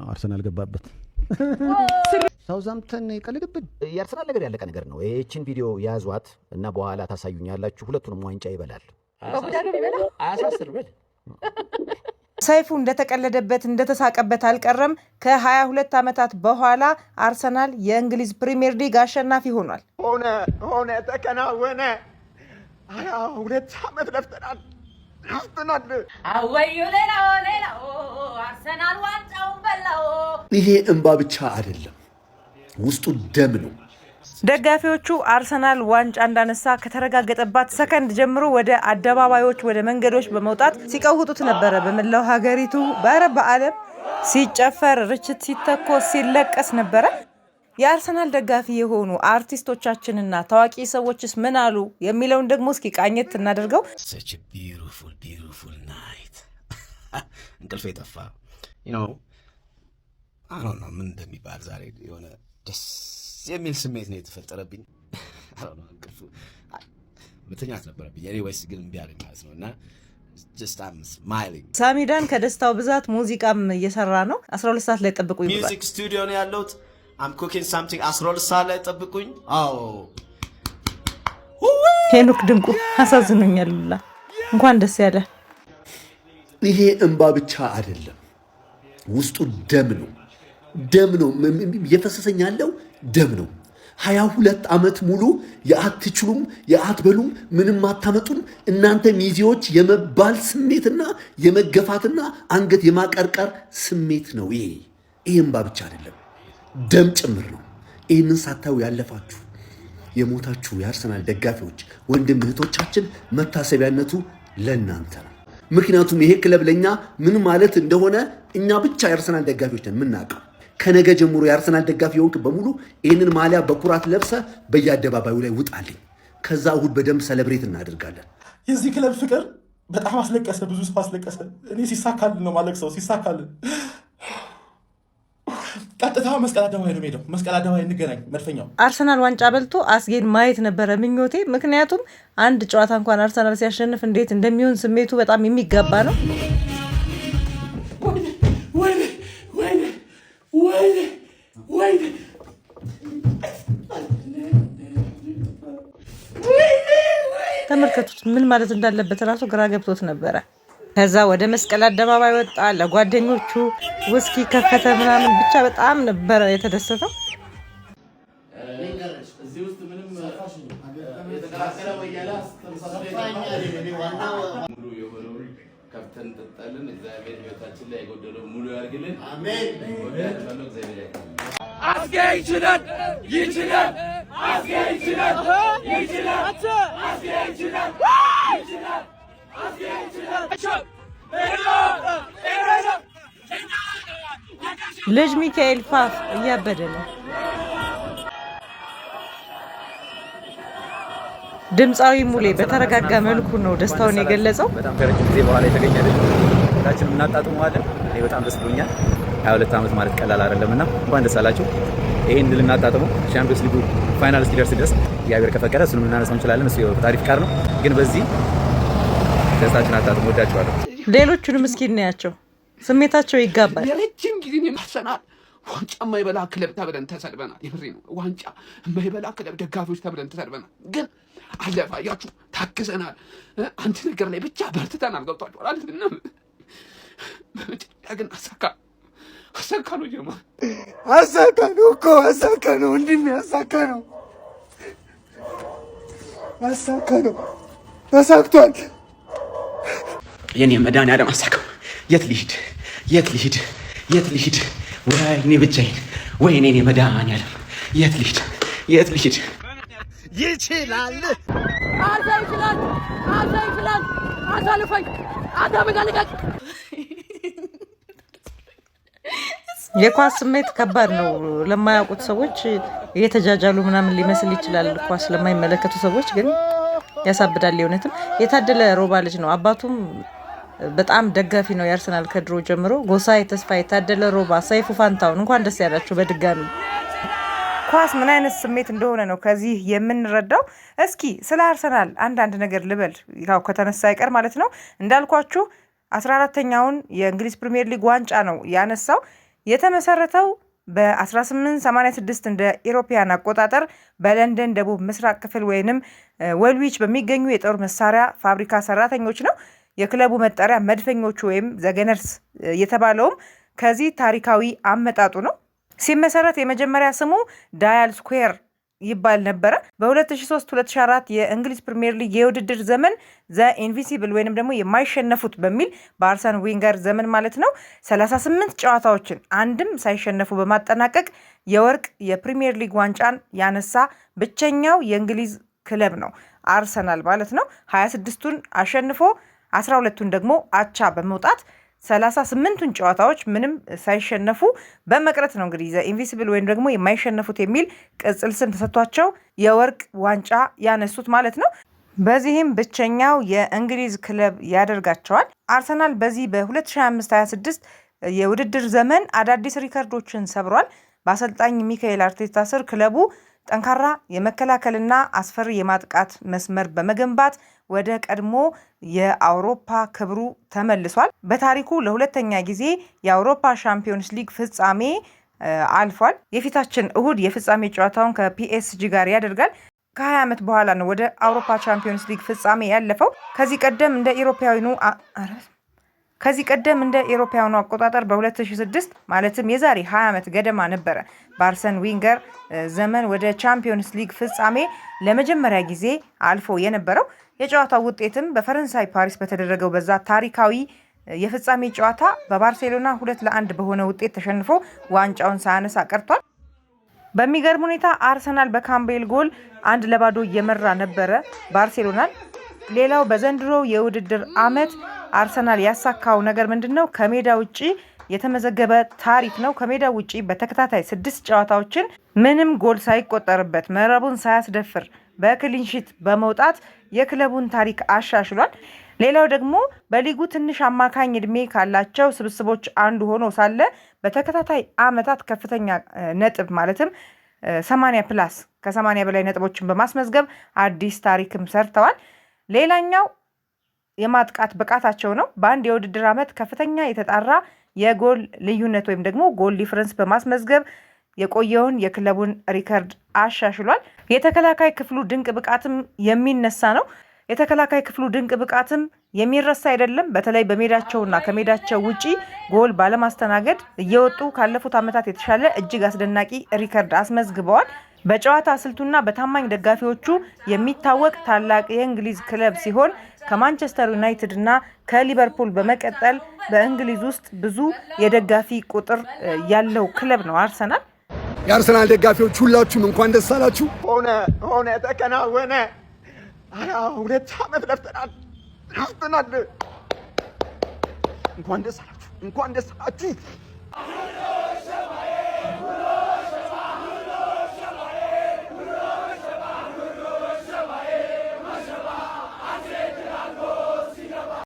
አርሰናል ገባበት። ሳውዛምተን ይቀልድብን። የአርሰናል ነገር ያለቀ ነገር ነው። ይህችን ቪዲዮ ያዟት እና በኋላ ታሳዩኛላችሁ። ሁለቱንም ዋንጫ ይበላል። አያሳስር በል። ሰይፉ እንደተቀለደበት እንደተሳቀበት አልቀረም። ከ22 ዓመታት በኋላ አርሰናል የእንግሊዝ ፕሪምየር ሊግ አሸናፊ ሆኗል። ሆነ ሆነ፣ ተከናወነ። 22 ዓመት ለፍተናል ለፍተናል። አወዩ ሌላው ሌላው አርሰናል ዋንጫውን በላው። ይሄ እንባ ብቻ አይደለም፣ ውስጡ ደም ነው። ደጋፊዎቹ አርሰናል ዋንጫ እንዳነሳ ከተረጋገጠባት ሰከንድ ጀምሮ ወደ አደባባዮች፣ ወደ መንገዶች በመውጣት ሲቀውጡት ነበረ። በመላው ሀገሪቱ በረ በዓለም ሲጨፈር፣ ርችት ሲተኮስ፣ ሲለቀስ ነበረ። የአርሰናል ደጋፊ የሆኑ አርቲስቶቻችንና ታዋቂ ሰዎችስ ምን አሉ የሚለውን ደግሞ እስኪ ቃኘት እናደርገው። Such beautiful beautiful night። እንቅልፍ የጠፋ አሁን ነው ምን እንደሚባል ዛሬ የሆነ ደስ የሚል ስሜት ነው የተፈጠረብኝ። እንቅልፍ መተኛት ነበረብኝ። Anyways ግን እምቢ አለኝ ማለት ነው እና just I'm smiling። ሳሚዳን ከደስታው ብዛት ሙዚቃም እየሰራ ነው። 12 ሰዓት ላይ ጠብቁኝ ብሏል። Music studio ነው ያለሁት። I'm cooking something። 12 ሰዓት ላይ ጠብቁኝ። አዎ። ሄኖክ ድንቁ አሳዝኖኛል። ሉላ እንኳን ደስ ያለ። ይሄ እንባ ብቻ አይደለም፣ ውስጡ ደም ነው። ደም ነው እየፈሰሰኝ ያለው ደም ነው። 22 ዓመት ሙሉ የአትችሉም፣ የአትበሉም፣ ምንም አታመጡም እናንተ ሚዜዎች የመባል ስሜትና የመገፋትና አንገት የማቀርቀር ስሜት ነው። ይሄ እንባ ብቻ አይደለም፣ ደም ጭምር ነው። ይህንን ሳታዩ ያለፋችሁ የሞታችሁ የአርሰናል ደጋፊዎች ወንድም እህቶቻችን መታሰቢያነቱ ለእናንተ ነው። ምክንያቱም ይሄ ክለብ ለእኛ ምን ማለት እንደሆነ እኛ ብቻ የአርሰናል ደጋፊዎች ነን የምናውቀው። ከነገ ጀምሮ የአርሰናል ደጋፊ የሆንክ በሙሉ ይህንን ማሊያ በኩራት ለብሰህ በየአደባባዩ ላይ ውጣልኝ። ከዛ እሁድ በደንብ celebrate እናደርጋለን። የዚህ ክለብ ፍቅር በጣም አስለቀሰ፣ ብዙ ሰው አስለቀሰ። እኔ ሲሳካልን ነው ማለቅሰው፣ ሲሳካልን ቀጥታ መስቀል አደባባይ ነው የምሄደው። መስቀል አደባባይ እንገናኝ። መድፈኛው አርሰናል ዋንጫ በልቶ አስጌን ማየት ነበረ ምኞቴ። ምክንያቱም አንድ ጨዋታ እንኳን አርሰናል ሲያሸንፍ እንዴት እንደሚሆን ስሜቱ በጣም የሚገባ ነው። ወይኔ ወይኔ ወይኔ ወይኔ! ተመልከቱት፣ ምን ማለት እንዳለበት ራሱ ግራ ገብቶት ነበረ። ከዛ ወደ መስቀል አደባባይ ወጣ፣ ለጓደኞቹ ውስኪ ከፈተ ምናምን፣ ብቻ በጣም ነበረ የተደሰተው። እዚህ ውስጥ ምንም የተቀላቀለ ወያላ ሙሉ የሆነውን ከፍተን እንጠጣለን። እግዚአብሔር ሕይወታችን ላይ የጎደለው ሙሉ ያድርግልን። ወዳችኋለሁ። እግዚአብሔር ያክብርልን። አስጌ ይችላል ይችላል። አስጌ ይችላል ይችላል። አስጌ ይችላል ይችላል። አስጌ ይችላል። ልጅ ሚካኤል ፋፍ እያበደ ነው። ድምፃዊ ሙሌ በተረጋጋ መልኩ ነው ደስታውን የገለጸው። በጣም ከረጅም ጊዜ በኋላ የተገኘ ድል ሁላችንም እናጣጥመዋለን። እኔ በጣም ደስ ብሎኛል። 22 ዓመት ማለት ቀላል አይደለም እና እንኳን ደስ አላችሁ። ይሄን ድል እናጣጥመው። ሻምፒዮንስ ሊጉ final እስኪደርስ ድረስ እግዚአብሔር ከፈቀደ እሱንም ልናነሳው እንችላለን። እሱ የፈጣሪ ፍቃድ ነው። ግን በዚህ ደስታችን አጣጥሞ ወዳችኋለሁ። ሌሎቹንም እስኪ እናያቸው፣ ስሜታቸው ይጋባል። ለረጅም ጊዜ አርሰናል ዋንጫ የማይበላ ክለብ ተብለን ተሰድበናል። የምሬ ነው። ዋንጫ የማይበላ ክለብ ደጋፊዎች ተብለን ተሰድበናል። ግን አለፈ። አያችሁ፣ ታግዘናል። አንድ ነገር ላይ ብቻ በርትተናል። ገብቷችኋል? አልትንም በመጨረሻ ግን አሳካ አሳካ ነው ጀማ። አሳካ ነው እኮ አሳካ ነው ወንድሜ፣ አሳካ ነው፣ አሳካ ነው፣ ተሳክቷል። የኔ መድኃኒዓለም አሳካው። የት ልሂድ? የት ልሂድ? የት ልሂድ? ወይኔ ብቻዬን፣ ወይኔ እኔ መድኃኒዓለም የት ልሂድ? የት ልሂድ? ይችላል። አርሰ ይችላል። አርሰ ይችላል። አሳልፈኝ አዳምጋ ልቀቅ። የኳስ ስሜት ከባድ ነው። ለማያውቁት ሰዎች እየተጃጃሉ ምናምን ሊመስል ይችላል። ኳስ ለማይመለከቱ ሰዎች ግን ያሳብዳል። የእውነትም የታደለ ሮባ ልጅ ነው። አባቱም በጣም ደጋፊ ነው የአርሰናል ከድሮ ጀምሮ። ጎሳዬ ተስፋዬ፣ ታደለ ሮባ፣ ሰይፉ ፋንታሁን እንኳን ደስ ያላችሁ በድጋሚ። ኳስ ምን አይነት ስሜት እንደሆነ ነው ከዚህ የምንረዳው። እስኪ ስለ አርሰናል አንዳንድ ነገር ልበል፣ ያው ከተነሳ አይቀር ማለት ነው። እንዳልኳችሁ 14ተኛውን የእንግሊዝ ፕሪሚየር ሊግ ዋንጫ ነው ያነሳው። የተመሰረተው በ1886 እንደ ኢሮፓያን አቆጣጠር በለንደን ደቡብ ምስራቅ ክፍል ወይንም ወልዊች በሚገኙ የጦር መሳሪያ ፋብሪካ ሰራተኞች ነው። የክለቡ መጠሪያ መድፈኞቹ ወይም The Gunners የተባለውም ከዚህ ታሪካዊ አመጣጡ ነው። ሲመሰረት የመጀመሪያ ስሙ ዳያል ስኩዌር ይባል ነበረ። በ2003-2004 የእንግሊዝ ፕሪምየር ሊግ የውድድር ዘመን The Invincible ወይንም ደግሞ የማይሸነፉት በሚል በአርሰን ዊንገር ዘመን ማለት ነው፣ 38 ጨዋታዎችን አንድም ሳይሸነፉ በማጠናቀቅ የወርቅ የፕሪምየር ሊግ ዋንጫን ያነሳ ብቸኛው የእንግሊዝ ክለብ ነው አርሰናል ማለት ነው። 26ቱን አሸንፎ 12ቱን ደግሞ አቻ በመውጣት 38ቱን ጨዋታዎች ምንም ሳይሸነፉ በመቅረት ነው እንግዲህ The Invincible ወይም ደግሞ የማይሸነፉት የሚል ቅጽል ስም ተሰጥቷቸው የወርቅ ዋንጫ ያነሱት ማለት ነው። በዚህም ብቸኛው የእንግሊዝ ክለብ ያደርጋቸዋል። አርሰናል በዚህ በ2025/26 የውድድር ዘመን አዳዲስ ሪከርዶችን ሰብሯል። በአሰልጣኝ ሚካኤል አርቴታ ስር ክለቡ ጠንካራ የመከላከልና አስፈሪ የማጥቃት መስመር በመገንባት ወደ ቀድሞ የአውሮፓ ክብሩ ተመልሷል። በታሪኩ ለሁለተኛ ጊዜ የአውሮፓ ሻምፒዮንስ ሊግ ፍጻሜ አልፏል። የፊታችን እሁድ የፍጻሜ ጨዋታውን ከፒኤስጂ ጋር ያደርጋል። ከ20 ዓመት በኋላ ነው ወደ አውሮፓ ቻምፒዮንስ ሊግ ፍጻሜ ያለፈው። ከዚህ ቀደም እንደ ኤሮፓውያኑ አቆጣጠር በ2006፣ ማለትም የዛሬ 20 ዓመት ገደማ ነበረ በአርሰን ዊንገር ዘመን ወደ ቻምፒዮንስ ሊግ ፍጻሜ ለመጀመሪያ ጊዜ አልፎ የነበረው። የጨዋታው ውጤትም በፈረንሳይ ፓሪስ በተደረገው በዛ ታሪካዊ የፍጻሜ ጨዋታ በባርሴሎና 2-1 በሆነ ውጤት ተሸንፎ ዋንጫውን ሳያነሳ ቀርቷል። በሚገርም ሁኔታ አርሰናል በካምቤል ጎል 1-0 እየመራ ነበረ ባርሴሎናን። ሌላው በዘንድሮ የውድድር ዓመት አርሰናል ያሳካው ነገር ምንድን ነው? ከሜዳ ውጪ የተመዘገበ ታሪክ ነው። ከሜዳ ውጪ በተከታታይ ስድስት ጨዋታዎችን ምንም ጎል ሳይቆጠርበት፣ መረቡን ሳያስደፍር በ clean sheet በመውጣት የክለቡን ታሪክ አሻሽሏል። ሌላው ደግሞ በሊጉ ትንሽ አማካኝ እድሜ ካላቸው ስብስቦች አንዱ ሆኖ ሳለ በተከታታይ ዓመታት ከፍተኛ ነጥብ ማለትም 80 plus፣ ከ80 በላይ ነጥቦችን በማስመዝገብ አዲስ ታሪክም ሰርተዋል። ሌላኛው የማጥቃት ብቃታቸው ነው። በአንድ የውድድር ዓመት ከፍተኛ የተጣራ የጎል ልዩነት ወይም ደግሞ goal difference በማስመዝገብ የቆየውን የክለቡን ሪከርድ አሻሽሏል። የተከላካይ ክፍሉ ድንቅ ብቃትም የሚነሳ ነው። የተከላካይ ክፍሉ ድንቅ ብቃትም የሚረሳ አይደለም። በተለይ በሜዳቸውና ከሜዳቸው ውጪ ጎል ባለማስተናገድ እየወጡ ካለፉት ዓመታት የተሻለ እጅግ አስደናቂ ሪከርድ አስመዝግበዋል። በጨዋታ ስልቱና በታማኝ ደጋፊዎቹ የሚታወቅ ታላቅ የእንግሊዝ ክለብ ሲሆን ከማንቸስተር ዩናይትድ እና ከሊቨርፑል በመቀጠል በእንግሊዝ ውስጥ ብዙ የደጋፊ ቁጥር ያለው ክለብ ነው አርሰናል። የአርሰናል ደጋፊዎች ሁላችሁም እንኳን ደስ አላችሁ። ሆነ ሆነ፣ ተከናወነ። 2 ዓመት ለፍተናል ለፍተናል። እንኳን ደስ አላችሁ፣ እንኳን ደስ አላችሁ።